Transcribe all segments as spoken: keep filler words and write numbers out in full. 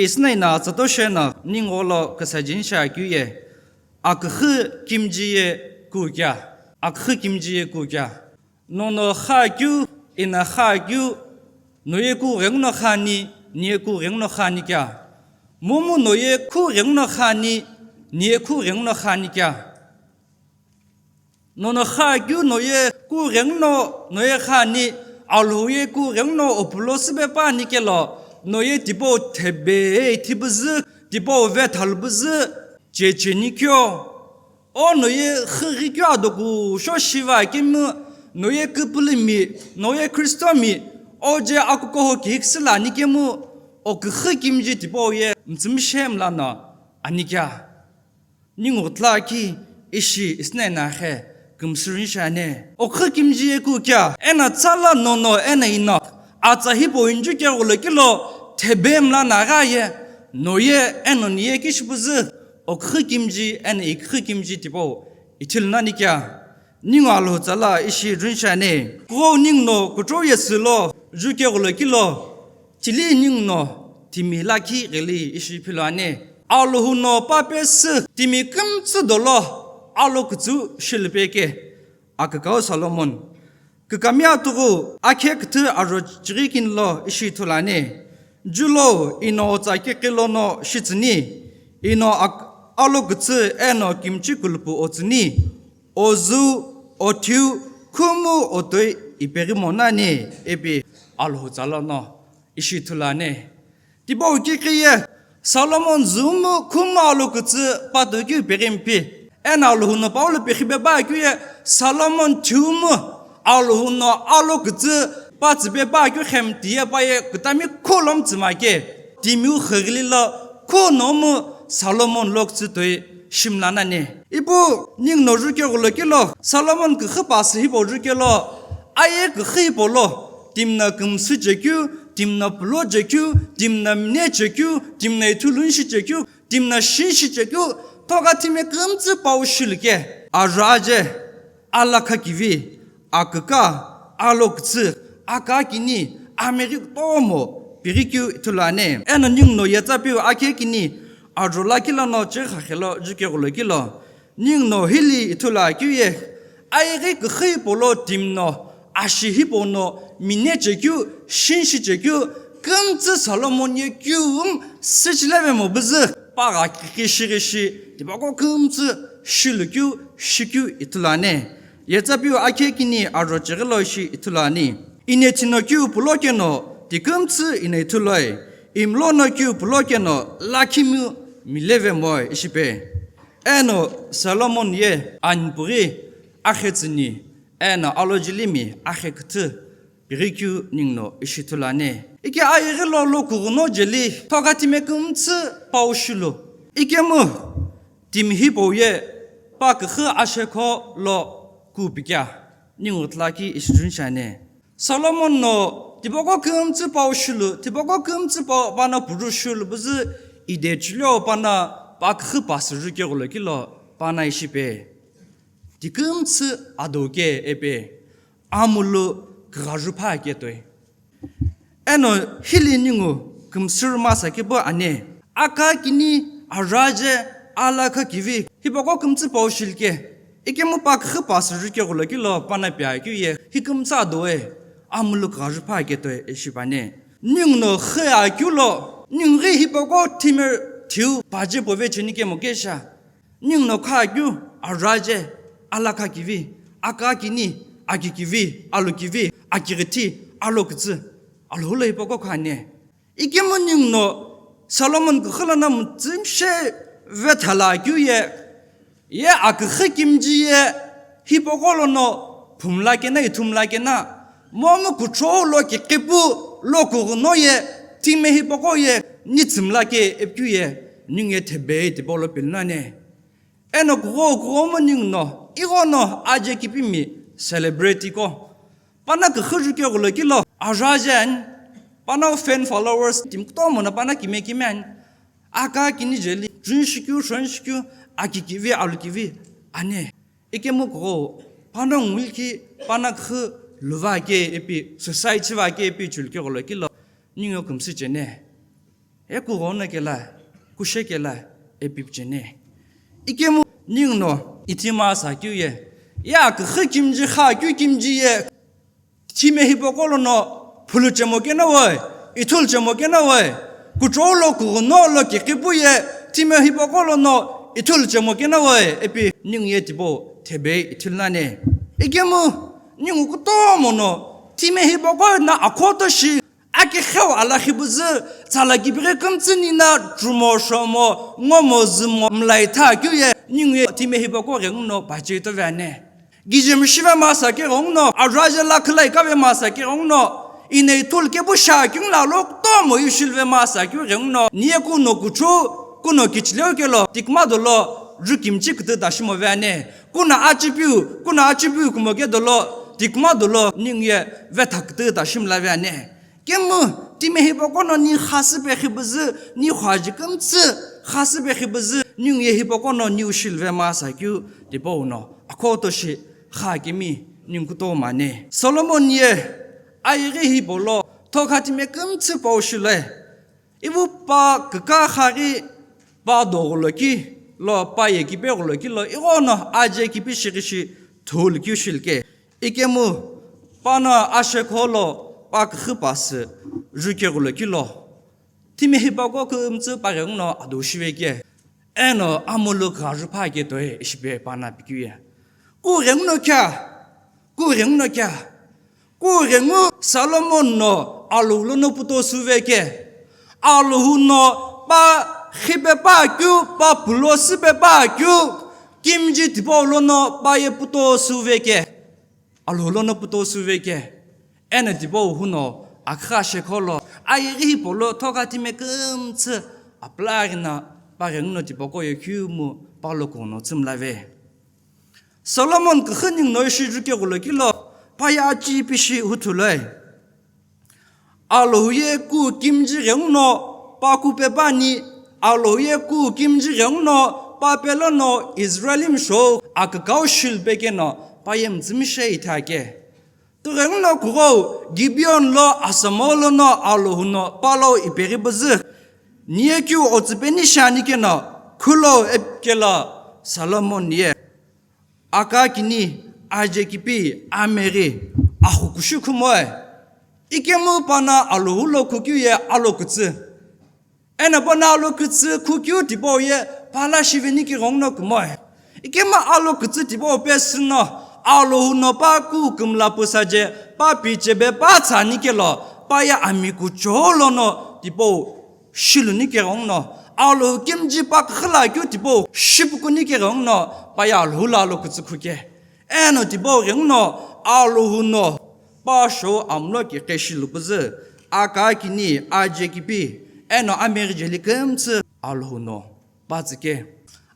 Isna ina tsatoshena ningu lo küsajin shakyu ye, aküxü kimji ye kukya, aküxü kimji ye kukya. Nono khakyu, ina khakyu, noye kughenguno khani, niye kughenguno khani kya. Momu noye kughenguno khani, niye kughenguno khani kya. Nono khakyu noye kughenguno, noye khani, Alhou ye kughenguno opulo süpe pani kelo, noye tipau thebe, thibüzü, tipau vethalbüzü, checheni kyo. O noye xüghi kyo adoku sho shiva kemu, noye küpülümi, noye Khristomi, o je akukoho kihikisü lani kemu, o küxü kimji tipau ye mtsümshe mlano ani kya. Ningu tlaki ishi isnena khe kümsürin shane. Okhu kimji ye kukya, ena tsala nono ena ino. Atsa hipau inju keghulo kilo thebe mla nagha ye. Noye eno niye kishibuzü. Okhu kimji ena ikhu kimji tipau. Ithil nani kya. Ningu Alhou tsala ishi rin shane. Kuo ningno kutro ye sülo, ju keghulo kilo. Chili ningno timi lakhi ghili ishi philo ane. Alhou no papesü timi kümtsü dolo alo kütsü shilipeke. Akükau Solomon. Kükami atughu akhe küthü aro chighi kinlo ishi ithulu ane. Julo ino otsa kekhe lono shitsüni. Ino ak-, alo kütsü eno kimchi kulupu otsüni. Ozu, othiu, khumu otoi ipeghi monane ipi Alhou tsala no. Ishi ithulu ane. Tipau kikhiye, Solomon zumu khumu alo kütsü patokeu perimpi. Ena Alhou no Paulo pekhipe ba keu ye, Solomon thiumu Alhou no alo kütsü patsüpe ba keu khemtiye paye kütami khulom tsümake. Timiu khüghili lo khunomu Solomon lo kütsü toi shimla nani. Ipu ningno rükeghulo kilo, Solomon küxü pasü hipau rükelo, aye küxü hipau lo, timna kümsü chekeu, timna pulo chekeu, timna mine chekeu, timna ithulunshi chekeu, timna shinshi chekeu, thoka thime kümtsü pau shilike. Araje, alakha kivi, aküka, alo kütsü, aka kini, ameri kutomo, pirikeu ithulu ane. Eno ningno yetsa piu akhe kini, ajo lakhi lono chekha khelo jukeghulo kilo. Ningno hili ithulu akeu ye, aighi küxü hipau lo timno, ashi hipau no, mine chekeu, shinshi chekeu, kümtsü Solomon ye keu, um, süchileve mobüzü, pagha kikhi shighi shi, tipaqo kümtsü, shilukeu, shikeu ithulu ane. Yetsa piu akhe kini aro cheghi lo ishi ithulu ani. Ine thino keu pulo keno, tikümtsü ine ithulu ai. Imlo no keu pulo keno, lakhi miu mileve moi ishipe. Eno Solomon ye anipughi akhe tsüni, eno alojilimi akhe küthü, pirikeu ningno ishi ithulu ane. Ike ayeghi lo lo kughuno jeli, thoka thime kümtsü pau shilu. Ikemu, timi hipau ye, pa küxü ashekho lo kupikya, ningu tlaki ishi rin shane. Solomon no, tipaqo kümtsü pau shilu, tipaqo kümtsü pau pano puru shilu, buzü ide chilio pano pa küxü pasü rükeghulo kilo, pano ishipe. Tikümtsü adoke epe, amulu kugharu pha ketoi. Eno hili ningu kümsür masa kepu ane. Aka kini araje alakha kivi, hipaqo kümtsü pau shilike. Ikemu pa küxü pasü rükeghulo kilo pano pi akeu ye, hi kümtsü adoe, amulu kugharu pha ketoi ishi pane. Ningno xü akeu lo, ninghi hipaqo thime thiu paje pove cheni kemo kesha. Ningno khakeu, araje, alakha kivi, aka kini, aki kivi, alu kivi, aki ghithi, alo kütsü, Alhou lo hipaqo khane. Ikemu ningno Solomon küxü lono mtsümshe vethala keu ye, ye aküxü kimji ye hipaqo lono phumla kena, ithumla kena, momu kuthou lo kiqipu lo kughuno ye, thime hipaqo ye, nitsümla ke epikeu ye, ningu ye thebe tipau lo pilnane. Eno kugho kughomu ningno, ighono aje kipimi celebrate ko. Pano küxü jukeghulo kilo, ajajen, pano fan followers, timi kutomo no pano kime kime ani. Aka kini jeli, jun shikeu, shon shikeu, aki kivi, alu kivi, ane. Ikemu kugho, pano ngulki, pano küxü luva ke epi, society va ke epi chulkeghulo kilo, ningu kümsü chene. Ekughono kela, kushe kela, epipichene. Ikemu ninguno ithima sa keu ye, ya küxü kimji kha keu kimji ye, thime hipaqo lono phulu chemo kena we, ithulu chemo kena we, kuchou lo kughuno lo kiqipu ye, thime hipaqo lono ithulu chemo kena we, epi ningu ye tipau thebe ithulu nane. Ikemu ningu kutomo no thime hipaqo na akhoto shi, akighiu alakhi buzü, tsala kibighi kümtsü nina, chumo, shomo, ngomo, zümo, mlai tha keu ye, ningu ye thime hipaqo ghenguno pache ito ve ane. Gije mishive masa keghenguno, ajaje la khilai kave masa keghenguno, inei thul kepu sha kingla lo kutomo yushilve masa keghenguno, niye kuno kuchu, kuno kichileu kelo, tikma dolo, ju kimchi kütü tashimo ve ane. Kuno achipiu, kuno achipiu kumo ke dolo, tikma dolo, ningu ye vetha kütü tashimla ve ane. Kemu, thime hipaqo no ni khasüpe khibuzü, ni khuaji kümtsü khasüpe khibuzü, ningu ye hipaqo no ni ushilve masa keu tipau no, akhoto shi kha kemi ningu kutomo ane. Solomon ye, ayeghi hipau lo, thokha thime kümtsü pa ushile. Ipu pa küka khaghi pa doghuloki lo, pa ye kipe ghuloki lo, ighono aje kipi shighi shi thuluki ushilke. Ikemu pano ashekho lo pa küxü pasü jukeghuloki lo, thime hipaqo kümtsü pa ghenguno ado shive ke. Eno amuluk ghaju pha ke toi ishipe pana pikeu ye. Ku ghenguno kya? Ku ghenguno kya? Ku ghengu Solomon no Alhou lono puto suve ke. Alhou no pa khipe pa keu, pa pulo süpe pa keu, kimji tipau lono pa ye puto suve ke. Alhou lono puto suve ke. Eno tipau huno akha shekho lo, ayeghi hipau lo thokha thime kümtsü apla ghina pa ghenguno tipaqo ye khiumu pa lo kono tsümlave. Solomon küxü ningu no ishi jukeghuloki lo, pa ye achi pishi huthu loi. Alhou ye ku kimji ghenguno pa kupe pani, Alhou ye ku kimji ghenguno pa pelono Israel mishou akükau shilpe keno pa ye mütsümishe ithake. Tughenguno kughou Gibeon lo asamo lono Alhou no pa lo ipeghi buzü, niye keu otsüpeni shiani keno, khulo epikelo Solomon ye. Aka kini, aje kipi, ameghi, axu kushi khumoe. Ikemu pano Alhou lo khukeu ye alo kütsü. Eno pano alo kütsü khukeu tipau ye pa la shiveni kighenguno kumoe. Ikemu alo kütsü tipau pesü no, Alhou no pa ku kümla pusaje, pa pichebe pa tsani kelo, pa ye ami kuchou lono tipau shiluni keghenguno, Alhou kimji pa küxü la keu tipau shipukuni keghenguno, pa ye Alhou lo alo kütsü khuke. Eno tipau ghenguno, Alhou no pa shou amlo kekhe shilu püzü, aka kini, aje kipi, eno ameghi jeli kümtsü Alhou no pa tsüke.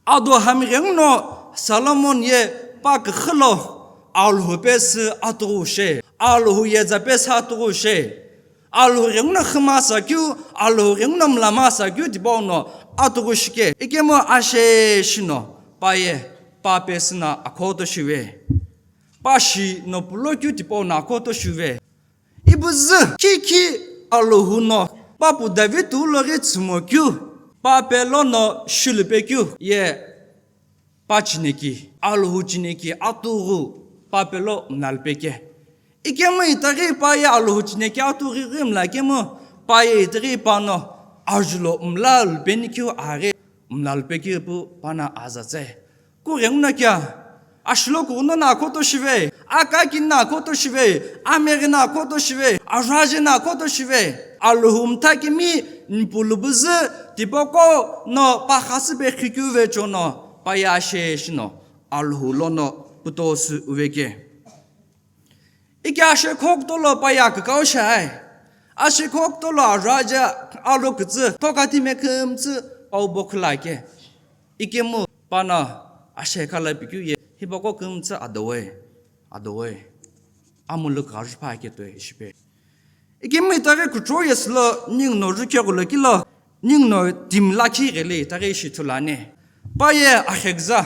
Ado hami ghenguno Solomon ye pa küxü lo Alhou pesü atughu she, Alhou ye za pesü atughu she. Alhou ghenguno xü masa keu, Alhou ghenguno mla masa keu tipau no atughu shike. Ikemu ashe shino pa ye pa pesü no akhoto shive. Pa shi no pulo keu tipau no akhoto shive. Ipu zü khikhi Alhou no pa pu David u lo ghi tsümo keu, pa pelono shilupe keu ye pa chineki, Alhou chineki atughu pa pelo mla lupe ke. Ikemu itaghi pa ye Alhou chineki atughu ghi mla kemu, pa ye itaghi pano ajulo mla lupeni keu aghi mla lupe keu pu pano aza tse. Ku ghenguno kya? Ashilo kughuno no akhoto shive, aka kini no akhoto shive, ameghi no akhoto shive, ajaje no akhoto shive. Alhou mtha kemi nipulu buzü tipaqo no pa khasüpe khikeu ve chono pa ye ashe shino Alhou lono puto sü uve ke. Ike ashekho kutolo pa ye akükau shai. Ashekho kutolo ajaje alo kütsü, thokha thime kümtsü pa u bo khula ke. Ikemu pano ashe khala pikeu ye, hipaqo kümtsü adowe, adowe. Amuluk ghaju pha ke toi ishipe. Ikemu itaghi kuchou ye sülo ningu no jukeghuloki lo, ningu no timi lakhi ghili itaghi ishi ithulu ani. Pa ye axeküza,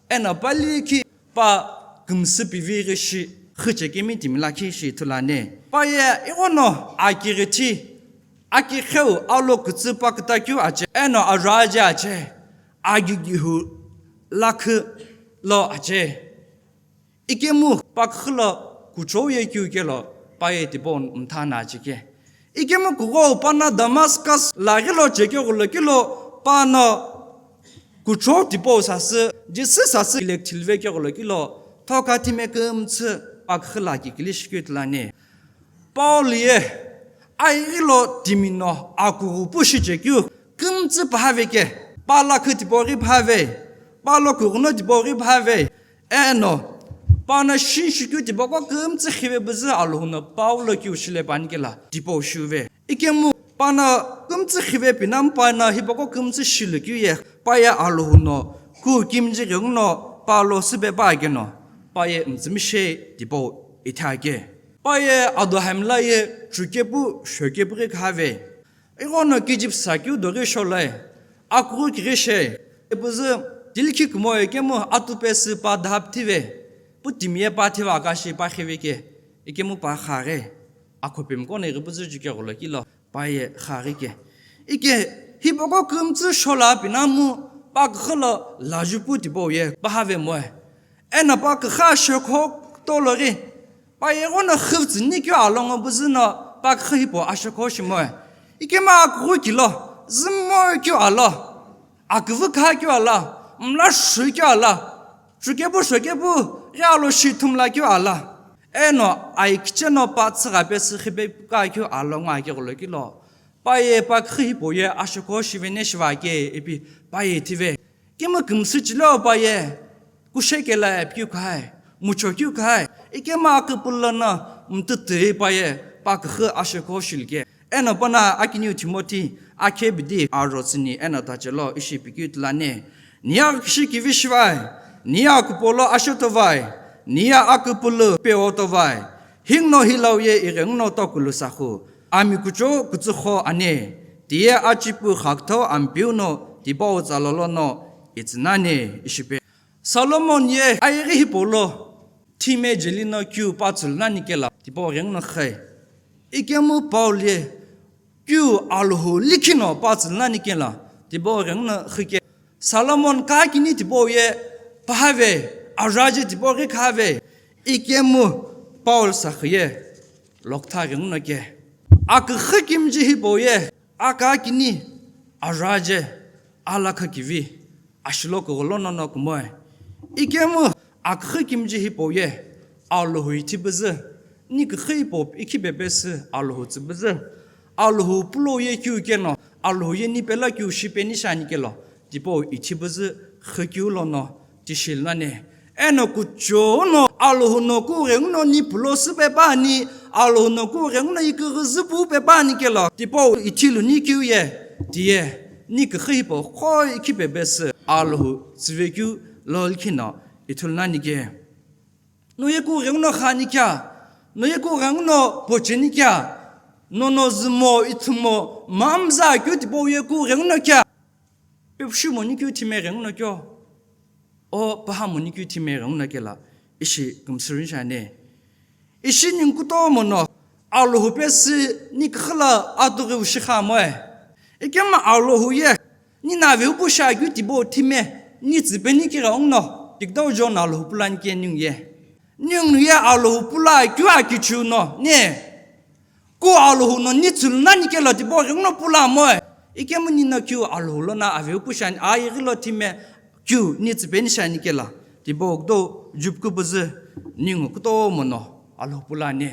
eno pa likhi pa kümsü pivi ghi shi, xüchekemi timi lakhi ishi ithulu ani. Pa ye ighono akighithi, Aki kheu alo kütsü pa küta keu ache, eno arüje ache, agigihu lakhi lo ache. Ikemu pa küxü lo kuchou ye keu kelo, pa ye tipau mtha na achike. Ikemu kughou pa no Damascus laghi lo chekeghulo kelo, pa no kuchou tipau sasü, Jisü sasü ilek thilve keghulo kelo, thoka time kümtsü pa küxü lo aki kili shikeu tülani. Paul ye, aighi lo timi no akughu pu shichekeu, kümtsü pahave ke, pa lakhi tipau ghi pahave, pa lo kughuno tipau ghi pahave, eno, pa no shinshikeu tipaqo kümtsü khive püzü Alhou no Paul lo keu shile püani kelo, tipau shiuve. Ikemu pa no kümtsü khive pinamu pa no hipaqo kümtsü shilu keu ye, pa ye Alhou no, ku kimji ghenguno pa lo süpe pa keno, pa ye mtsümishei tipau ithake. Pa ye ado hamla ye chukepu, shokepu ghi khave. Ighono kijip sakeu doghi sholai, akughu kighi shei, ipüzü tilkhi kumo ikemu atu pesü pa dhap thive, pu timi ye pa thive akashi pa khive ke, ikemu pa khaghi, akhopemi kono ighi püzü chekeghulo kelo, pa ye khaghi ke. Ike, hipaqo kümtsü shola pinamu, pa küxü lo laju pu tipau ye, pahave moe. Eno pa küxü ashokho tolo ghi, pa ye ghono khüvtsü ni keu alo ngo püzü no, pa küxü hipau ashokho shimoe. Ikemu akughu kelo, zümo keu alo, aküvü kha keu alo, mla shu keu alo, chukepu shokepu ghi alo shi thumla keu alo. Eno, ai kicheno pa tsügha pesü khipe ka keu alo ngo akeghulo kelo, pa ye pa küxü hipau ye ashokho shiveni shiva ke ipi pa ye thive. Ikemu kümsü chilo pa ye, kushe kelo apikeu khai, mucho keu khai, ikemu aküpülü no mtütü pa ye, pa küxü ashokho shilike. Eno pa no akiniu Timothy, akhe bidi aro tsüni eno tachelo ishi pikeu tülani. Niye kishi kivi shivai, niye kupolo ashotovai, niye aküpülü peotovai. Hingno hilau ye ighenguno tokulu sahu, ami kuchou kütsüxo ani, tiye achipu khakthau Ampeu no tipau tsalolo no itsünani ishipe. Solomon ye aighi hipau lo, thime jeli no keu pa tsülunani kelo, tipau ghenguno khei. Ikemu Paul ye, keu Alhou likhi no pa tsülunani kelo, tipau ghenguno khike. Solomon kakini tipau ye pahave, arüje tipau ghi khave, ikemu Paul sakhi ye, loktha ghenguno ke. Aküxü kimji hipau ye, akakini, arüje, alakha kivi, ashilo kugholo nono kumoe. Ikemu aküxü kimji hipau ye, Alhou ithi püzü, ni küxü hipau ikhi pepesü Alhou tsü püzü, Alhou pulo ye keu keno, Alhou ye ni pelo keu shipeni shiani kelo, tipau ithi püzü xü keu lono tishi lunani. Eno kuchou no Alhou no kughenguno ni pulo süpe püani, Alhou no kughenguno iküghüzü pupe püani kelo, tipau ithi luni keu ye, tiye, ni küxü hipau kho ikhi pepesü Alhou tsüve keu lo likhi no ithulunani ke. No ye kughenguno khani kea, no ye kughenguno pocheni kea, nono zümo, ithümo, mamza keu tipau ye kughenguno kea. Pepushi moni keu thime ghenguno keo. O paha moni keu thime ghenguno kelo, ishi kümsürin shiani. Ishi ningu kutomo no, Alhou pesü ni küxü lo atughiu shikha moe. Ikemu Alhou ye, ni no aveu pu shiakeu tipau thime, ni tsüpeni kighenguno, tikdau John Alhou pulani ke ningu ye. Ningu ye Alhou pula keu akichiu no, ne. Ku Alhou no ni tsülunani kelo tipau ghenguno pula moe. Ikemu ni no keu Alhou lono aveu pu shiani, aighi lo thime keu ni tsüpeni shiani kelo, tipau kudo jupuku püzü ningu kutomo no Alhou pulani.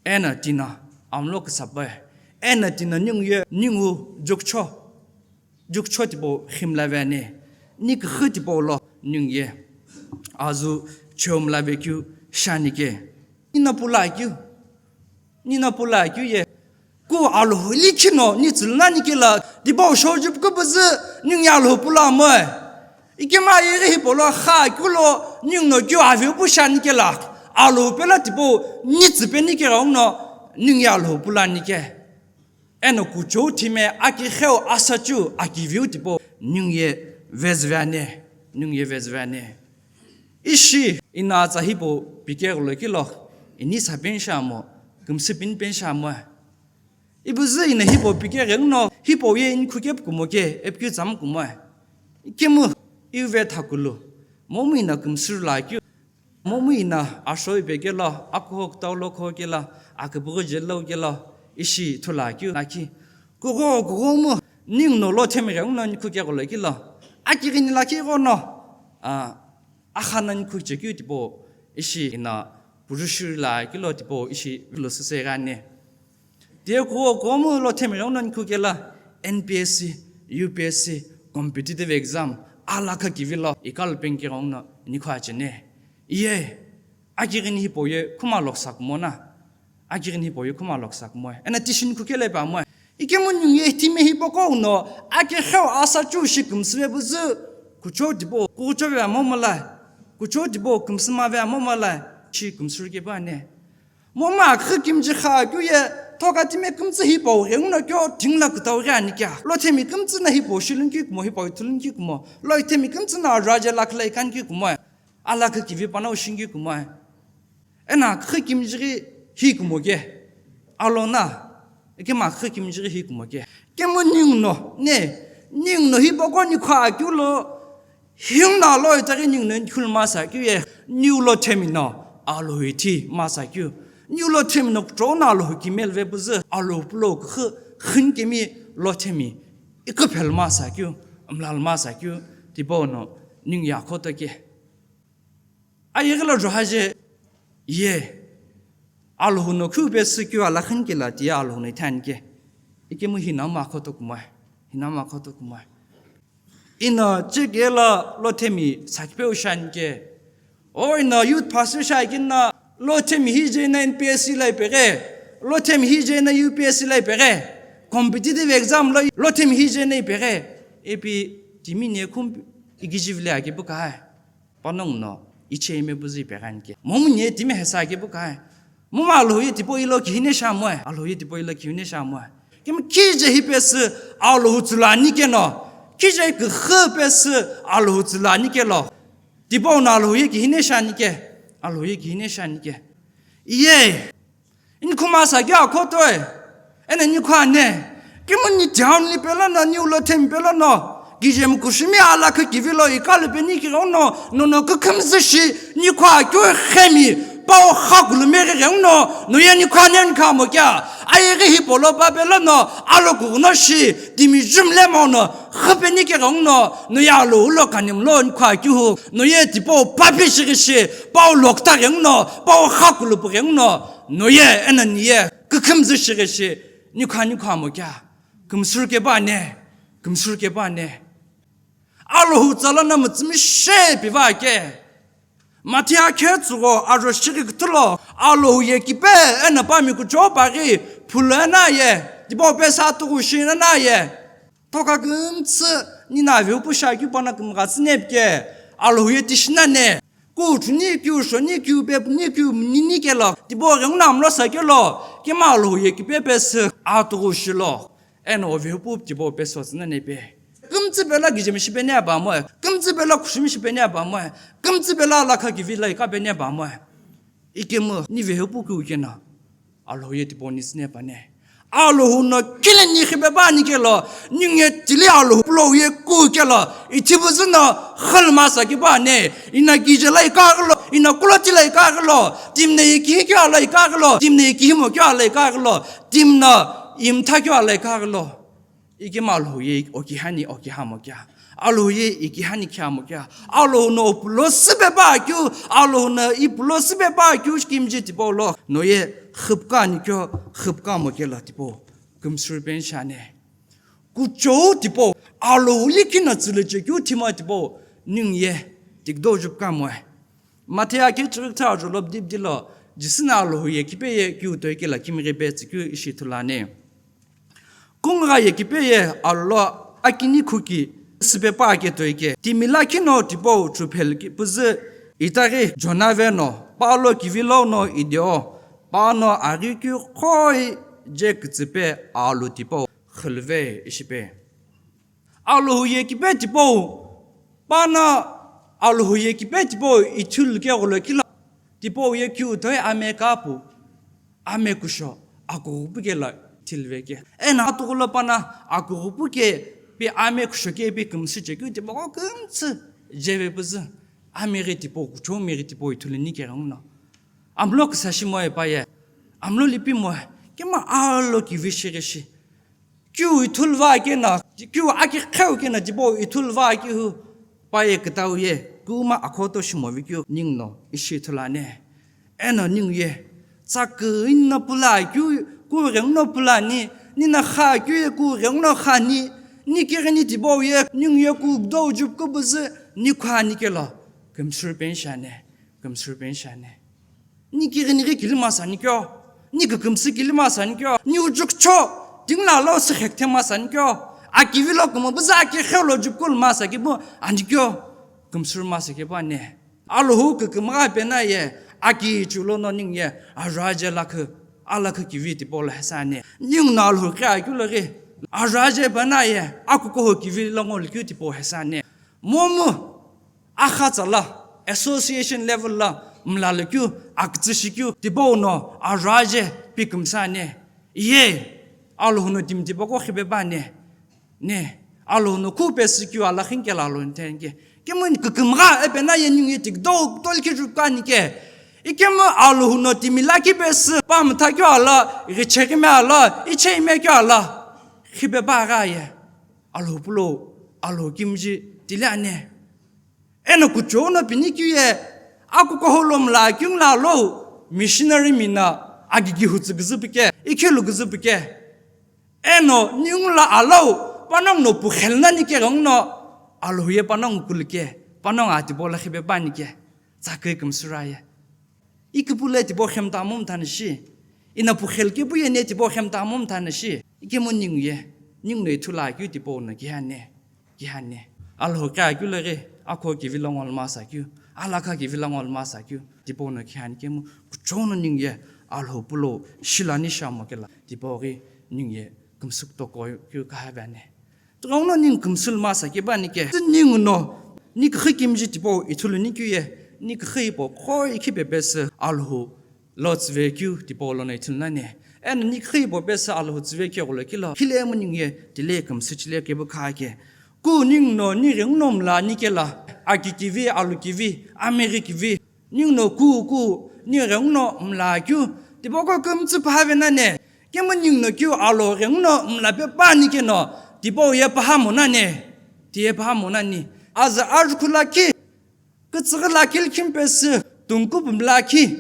Eno tino amlo küsape. Eno tino ningu ye, ningu jukucho. Jukucho tipau ximla ve ani, ni küxü tipau lo ningu ye azu cheu mla ve keu shiani ke. Ni no pula keu, ni no pula keu ye, ku Alhou likhi no ni tsülunani kelo, tipau shou jupuku püzü ningu ye Alhou pula moe. Ikemu aighi hipau lo kha keu lo ningu no keu aveu pu shiani kelo, Alhou pelo tipau ni tsüpeni kighenguno ningu ye Alhou pulani ke. Eno kuchou thime aki kheu asachiu aki viu tipau ningu ye vezüve ani, ningu ye vezüve ani. Ishi ino atsa hipau pikeghulo kelo, ini sapeni shiamo, kümsü pini peni shiamo. Ipuzu ina hipau pike ghenguno, hipau ye inikhu kepu kumo ke, epikeu tsamu kumoe. Ikemu, ive thakulu. Momu ina kümsürü lakeu. Momu ina asho ipe kelo, akuho kutau lo kho kelo, akübüghi jelo kelo, ishi ithulu akeu lakhi. Kugho, kughomu, ninguno Lothemi ghenguno inikhu kegholo kelo. Akighini lakhi ghono, a, akhana inikhu chekeu tipau, ishi ina pujushiri lakelo tipau, ishi vilo süseghi ani. Tiye kugho, kughomu Lothemi ghenguno inikhu kelo, N P S C, U P S C, competitive exam, alakha kivilo, ikalu penki ghenguno inikhu achene. Iye, akighini hipau ye khuma loksa kumo na. Akighini hipau ye khuma loksa kumoe. Ena tishi inikhu kelo pe amoe. Ikemu ningu ye timi hipau qo uno, aki kheu asa chu shi kümsüve puzu, kuchou tipau, kuchou ve amo malai. Kuchou tipau, kümsüma ve amo malai. Shi kümsürü kepu ani. Momu akhü kimji kha keu ye, thoka timi kümtsü hipau ghenguno keu, tingla kutau ghi ani kea. Lothemi kümtsü na hipau shilunki kumo, hipau ithulunki kumo. Lothemi kümtsü na raje lakhlai kanki kumoe. Alakha kivi panau shinki kumoe. Ena khü kimjighi hi kumo ke. Alo na. Ikemu khü kimjighi hi kumo ke. Ikemu ninguno, ne, ninguno hipau qo inikhu akeu lo, hinguno alo itaghi ninguno inikhu lo masa keu ye, niu Lothemi no, alo ithi masa keu. Niu Lothemi no kuchou no alo kimel ve puzu, alo pulo khü, khün kemi Lothemi, iküphel masa keu, mlal masa keu, tipau no, ningu ye akhoto ke. Ayeghi lo juhaje ye. Alhou no khu pesü keu alakhin kela tiye Alhou no ithani ke. Ikemu hina ma khoto kumoe. Hina ma khoto kumoe. Ina chekelo Lothemi sakipeu shani ke. O ina youth pastor shakina Lothemi hije na N P S C la ipeghe. Lothemi hije na U P S C la ipeghe. Competitive exam lo Lothemi hije na ipeghe. Ipi timi ne khum ikijivile ake bukai. Panongu no ichei me puzu ipeghani ke. Momu ye timi hesa ke bukai. Momu Alhou ye tipau ilo kihine shamoe. Alhou ye tipau ilo kihine shamoe. Kemu kije hi pesü Alhou tsula ani ke no. Kije kikhu pesü Alhou tsula ani ke lo. Tipau no Alhou ye kihine shani ke. Alhou ye kihine shani ke. Iye. Inikhu masa keu akhotoe. Ena inikhu ane. Kemu ni town li pelono, niu Lothemi pelono. Kije mukushimi alakha kivilo ikalu peni kighono, nono kukhumzü shi, inikhu akeu khemi, pau khakulu meghi ghenguno, no ye inikhu ane inikhu amo kea. Ayeghi hipau lo pa pelono, alo kughuno shi, timi jumle mono, khapeni kighenguno, no ye Alhou lo kanem lo inikhu akeu hu, no ye tipau papi shighi shi, pau lokta ghenguno, pau khakulu pu ghenguno, no ye, ena ni ye, kukhumzü shighi shi, inikhu, inikhu amo kea. Kümsürü kepu ane, kümsürü kepu ane. Alhou tsala na mütsümi she piva ke. Mathiya khe tsugho ajo shighi küthülo, Alhou ye kipe, ena pami kuchou paghi, phulu ena ye, tipau pesa tuku shi ena ye. Thoka kümtsü, nina veupu shakeu pana kümghatsü nepke, Alhou ye tishi nane. Kuchuni keu shoni keu pepuni keu nini kelo, tipau ghenguno amlo sa kelo, kemu Alhou ye kipe pesü, atuku shilo. Eno veupu tipau peso tsüna nepe. Kümtsü pelo kijemi shipeni abamoe, kümtsü pelo kushimi shipeni abamoe, kümtsü pelo alakha kivilo ika peni abamoe. Ikemu ni veupu keu kena. Alhou ye tipau ni sine pane. Alhou no kile ni khipe pa ni kelo, ninge tili Alhou pulo ye ku kelo, ithibuzu no khalma sa ki pa ne, ina kije la ika gelo, ina kulo tila ika gelo, timne ye ki kyo ala ika gelo, timne ye ki mo kyo ala ika gelo, timna imtha kyo ala ika gelo. Ikemu Alhou ye oki hani oki hamo kya. Alhou ye iki hani kya mo kya. Alhou no pulo sibe pa kyu. Alhou no i pulo sibe pa kyu kimji tipau lo. No ye khipka ni kyo khipka mo kela tipau. Kümsürü pen shane. Kuchou tipau. Alhou ye kina tsüle che kyu tima tipau. Ning ye tikdo jupka mo. Mathiya ke chirikta jolop dip dilo. Jisü no Alhou ye kipe ye kyu toi kela kimghi pe tsikyu ishi thulane. Kungugha ye kipe ye alo akini khuki sipe pa ke toi ke. Timi lakhi no tipau chuphel ki püzü itaghi Jona ve no pa lo kivilo no ideo pa no aghi keu khoi je kütsüpe alu tipau khülve ishipe. Alhou ye kipe tipau pa no Alhou ye kipe tipau ithulu ke ghulo kilo tipau ye kyu toi ame kapu. Ame kusho, akugu pukela, Thilve ke. Eno atughulo pana akughupu ke pi ame kusho ke pi kümsü chekeu tipaqo kümtsü jeve püzü. Ame ghi tipau, kuchou me ghi tipau ithulu ni ke ghenguno. Amlo küsa shi moe paye. Amlo lipi moe. Kema alo kivi shighi shi. Kiu ithulu va kena, kiu aki kheu kena tipau ithulu va kiu paye kütau ye. Kuma akhoto shimovi kiu ninguno ishi ithulu ane. Eno ningu ye, tsakü ino pula keu, ku ghenguno pula ni, ni na kha keu ye ku ghenguno kha ni, ni kighi ni tipau ye, ningu ye ku do jup ku buzu, ni kha ni kelo, kümsür pen shane, kümsür pen shane. Ni kighi ni ghi kili masa ni kyo, ni kükümsü kili masa ni kyo, ni ujuk cho, tingla lo se khek the masa ni kyo, akivi lo kumo buza ki khelo jup kul masa ki bu, ani kyo, kümsür masa ki bu ane. Alhou kükümgha pena ye, aki chulo no ningu ye, araje lakhu, alakhu kivi tipau lo hesa ane. Ningu no Alhou khe akeu lo ghi, araje pena ye, akukuho kivi lo ngol keu tipau hesa ane. Momu, akha tsala, association level la, mla lo keu, akütsü shi keu, tipau no, araje, pi kümsa ane. Ye, Alhou no timi tipaqo khipe pa ane. Ne, Alhou no khu pesü keu ala khin kela lo nthen ke. Kemu kükümgha epena ye ningu ye tik do tol ki jup kani ke. Ikemu Alhou no timi lakhi pesü pa mtha keu ala, ghi chekime ala, iche ime keu ala. Khipe pa gha ye. Alhou pulo, Alhou kimji tile ane. Eno kuchou no pini keu ye, akukuho lo mla keu ngla lo, missionary mina, agigi hutsü küzü pike, ikhilu küzü pike. Eno, ningu la alau, panongu no pukhel nani ke ghenguno, Alhou ye panongu kulike, panongu atibo la khipe pani ke, tsakü kümsüra ye. Ikipu le tibo khemta mum thani shi, ina pukhel ke pu ye ne tibo khemta mum thani shi, ikemu ningu ye, ningu no ithulu akeu tibo no kihane, kihane. Alhou khe akeu le ghi, akho kivi lo ngol masa keu, alakha kivi lo ngol masa keu, tibo no kihane kemu, kuchou no ningu ye, Alhou pulo, shilani shamo kela, tibo ghi, ningu ye, kümsük toko keu kaha vane. Tighenguno ningu kümsü lo masa ke bani ke. Ningu no, ni kükhi kimji tipau ithulu ni keu ye, ni kükhi hipau kho ikhi pepe sü Alhou lo tsüve keu tipau lono ithulu nani. Eno ni kükhi hipau pesü Alhou tsüve keu ghulo kilo. Khile mu ningu ye, tile kümsü chile kepu kha ke. Ku ningu no, ni ghenguno mla ni kela, aki kivi, alu kivi, ameghi kivi. Ningu no ku ku, ni ghenguno mla keu, tipaqo kümtsü pahave nane, kemu ningu no keu alo ghenguno mla pe pani keno, tipau ye paha mo nane, tiye paha mo nani. Azü arukhu lakhi, kütsüghü lakhi lkhim pesü, tungkupu mla khi,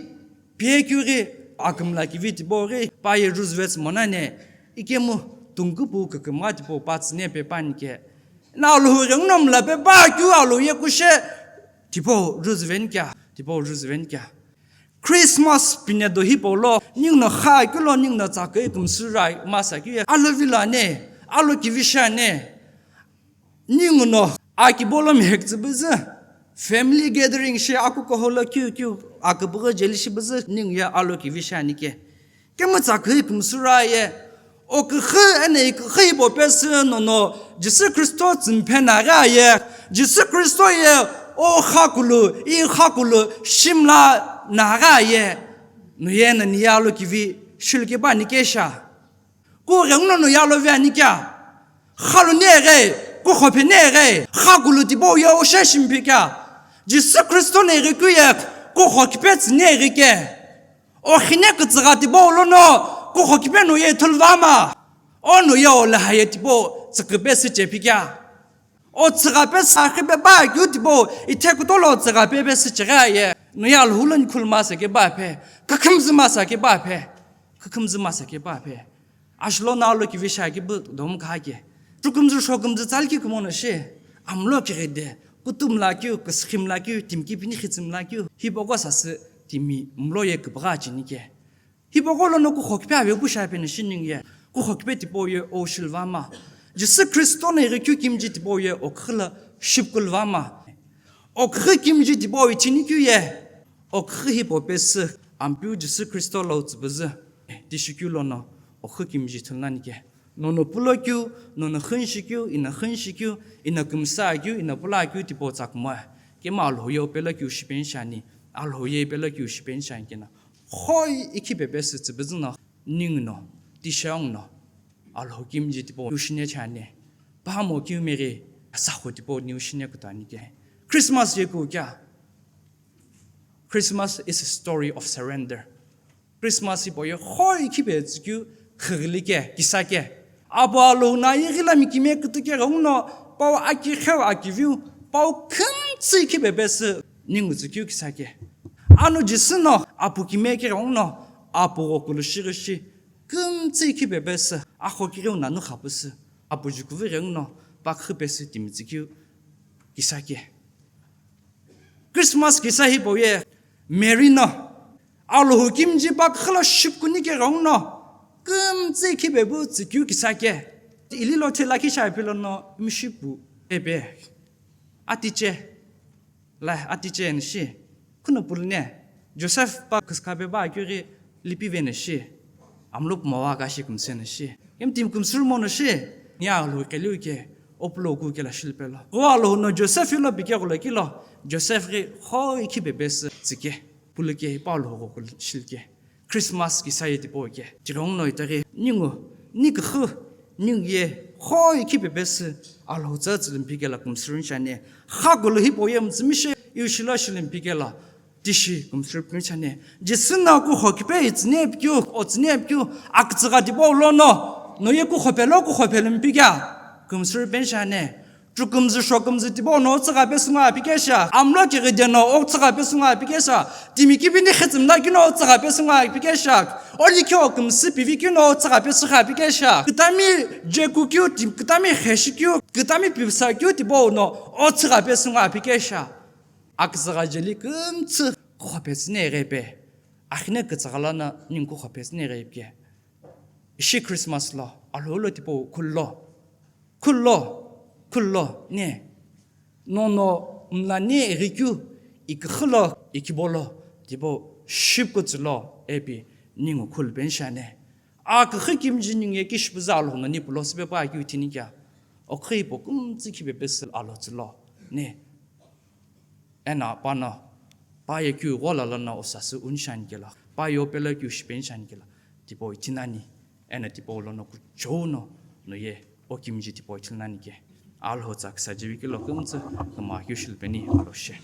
pie keu ghi, akümla kivi tipau ghi, pa ye Roosevelt mo nane, ikemu tungkupu kükümgha tipau pa tsüne pe pani ke. Na Alhou ghenguno mla pe pa keu Alhou ye kushe, tipau Roosevelt kya, tipau Roosevelt kya. Christmas pine do hipau lo, ningu no kha keu lo, ningu no tsakü kümsüra masa keu ye, alo vilo ane, alo kivi shi ane. Ningu no akibo lo mihek tsü püzü, family gathering shi akukuho lo keu keu, akübüghi jeli shi püzü, ningu ye alo kivi shi ani ke. Kemu tsakü kümsüra ye, o kükhi eno ikükhi hipau pesü nono, Jisü Khristo tsümphe na gha ye, Jisü Khristo ye, o khakulu, i khakulu, shimla na gha ye, no ye no ni ye alo kivi, shilke pa ni kesha. Ku ghenguno no ye alo vi ani kya. Khalu ne ghe, kukho phe ne ghe, khakulu tipau ye o she shimpi kya. Jisü Khristo ne ghe keu ye, kukho kipe tsü ne ghe ke. O khine kütsügha tipau lono, kukho kipe no ye ithulu va ma. O no ye o laha ye tipau, tsükü pesü chepi kya. O tsügha pesü akhi pe pa keu tipau, ithe kuto lo tsügha pe pesü chegha ye. No ye Alhou lo ni khulu masa ke pa phe, kükümzü masa ke pa phe, kükümzü masa ke pa phe. Ashlo na alo kivi shi aki bu domu kha ke. Chukumzü shokumzü tsalki kumono shi. Amlo kighide. Kutum la keu, küskhim la keu, timki pini khitsüm la keu. Hipaqo sasü timi mlo ye küpügha chini ke. Hipaqo lono kukho kipe ave pu shi apeni shi ningu ye. Kukho kipe tipau ye o shilva ma. Jisü Khristo no ighi keu kimji tipau ye o khila shipkulva ma. O kükhi kimji tipau ichini keu ye. O kükhi hipau pesü Ampeu Jisü Khristo lo tsüpüzü. Tishikeu lono o kükhi kimji ithulu nani ke. Nono pulo keu, nono khünshi keu, ina khünshi keu, ina kümsa keu, ina pula keu tipau tsa kumoe. Kemu Alhou ye o pelo keu shipeni shi ani. Alhou ye pelo keu shipeni shi ani keno. Khoi ikhi pepe sü tsüpüzü no, ningu no, tishangu no, Alhou kimiji tipau niu shine chani. Pamo kiu meghi sahu tipau niu shine kutani ke. Christmas ye ku kya? Christmas is a story of surrender. Christmas hipau ye hoi khipe tsükeu khüghili ke, kisa ke. Apu Alhou na yeghila mi kime kütü ke ghenguno, pau aki kheu aki viu, pau khümtsü khipe pesü ningu tsükeu kisa ke. Anu Jisü no apu kime ke ghenguno, apu ghokulu shighi shi, khümtsü khipe pesü, akho kigheu nanu khapusü, apu jukuvi ghenguno, pakhu pesü timi tsükeu kisa ke. Christmas kisa hipau ye Mary no Alhou kimiji pa khülo shipkuni ke ghenguno, khümtsü khipe pu tsükeu kisa ke. Ililo thela kisa pilo no mishipu pepe. Atiche. La atiche ni shi. Kuno pulne. Joseph pa khuska pe ba kiri lipi ve ni shi. Amlo pumawa ka shi kumse ni shi. Kem tim kumsur mo ni shi. Nia Alhou keliu ke. Opulo ku ke la shilpelo. Ko Alhou no Joseph ilo pike kulo kilo. Joseph ghi hoi khipe pesü tsüke. Pulu ke pa Alhou ghokulu shilke. Christmas kisa ye tipau ke. Tighenguno itaghi ningu, ni küxü, ningu ye hoi khipe pesü Alhou tsa tsülümpi ke la kumsürün chani. Khakulu hipau ye mütsümi shi, iu shilo shilümpi ke la tishi kumsürün chani. Jisü no kuho khipe itsüne pikeu, otsüne pikeu, akütsügha tipau lono, no ye kuho pelo, kuho pelümpi kya kumsürün chani. Chukumzü shokumzü tipau no otsügha pesü ngo aphi kesha. Amlo kighide no otsügha pesü ngo aphi kesha. Timi kibini khetsümla kino otsügha pesü ngo aphi kesha. Olikhi okumsü pivi kino otsügha pesü gha aphi kesha. Kütami jekukeu, ti-, kütami kheshikeu, kütami pivsakeu tipau no otsügha pesü ngo aphi kesha. Akütsügha jeli kümtsü kuho pesü ne ghepe. Akhine kütsügha lono ningu kuho pesü ne ghepe ke. Ishi Christmas lo, Alhou lo tipau khullo. Khullo, khullo, ne. Nono mla ne ighikeu, iküxü lo, ikibo lo, tipau shipkutsü lo, ipi ningu khulpeni shane. Aküxü kimiji ningu ye kishipuza Alhou no ni pulo süpe pa keu ithini kya. Oküxü hipau kümtsü khipe pesü Alhou tsülo, ne. Eno pano, pa ye keu ghola lono osasü unishanikelo, pa yo pelo keu shipenishanikelo, tipau ithi nani, eno tipau lono kuchou no, no ye, okimiji tipau ithi nani ke, Alhou tsa küsa jivi kelo kümtsü, kümaghi keu shilpeni, Alhou she.